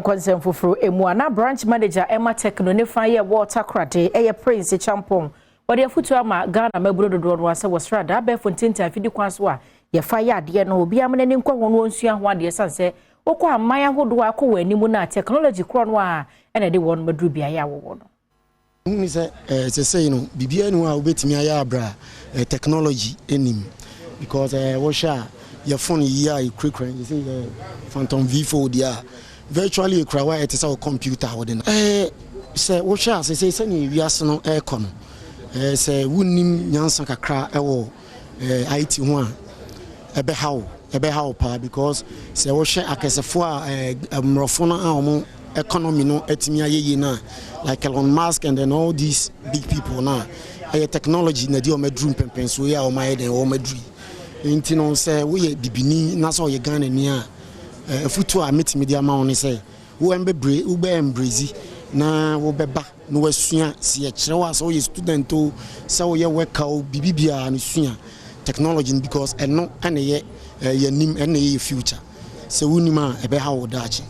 Nkɔnsɛm foforɔ emu a, na branch manager ɛma Tecno ne fa yɛ wɔ Takoradi, ɛyɛ Prince Champon, wɔde afotu ama Ghana maburo dodoɔ no asɛ wɔsra daa abɛɛfo ntintan afidi kwan so a yɛfa yɛ adeɛ no, obiara n'ani nkɔ ho no wɔnsua ho adeɛ, san sɛ wokɔ aman ahodoɔ akɔ wɔn anim no a, technology korɔ no a ɛna ɛde wɔn maduru beaeɛ a wɔwɔ no. Hunu sɛ sɛsɛi no, biribiara ni hɔ a wobɛtumi ayɛ abra technology anim, because wohwɛ a, yɛ phone yi a yɛkurakura yi sɛ yɛ Phantom V Fold a, virtually ekura wa, ɛte sɛ wo computer a wode no. Sɛ wohwɛ a, sɛsɛi sɛnea ewiase no ɛrekɔ no, sɛ wonnim nyansa kakra ɛwɔ IT ho a, ɛbɛha wo, ɛbɛha wo paa, because sɛ wohwɛ akɛsefoɔ a mmorɔfo no a wɔn economy no atumi ayɛ yie no a, like Elon Musk and then all these big people no a, ɛyɛ technology na di wɔn aduru mpɛmpɛnsoɔ yi a wɔn ayɛ dɛn wɔn aduru yi. Nti no, sɛ woyɛ bibini na sɛ ɔyɛ Ghanani a, afutuo a mɛtumi de ama wo ne sɛ wobɛbrɛ, wobɛ embrace na wobɛba na wasua. Si yɛkyerɛ wo a, sɛ woyɛ student o, sɛ woyɛ worker o, biribi biara no, sua technology no, because ɛno ɛna yɛ yɛnim, ɛna yɛ future. Sɛ wonim a, ɛbɛha wo daakye.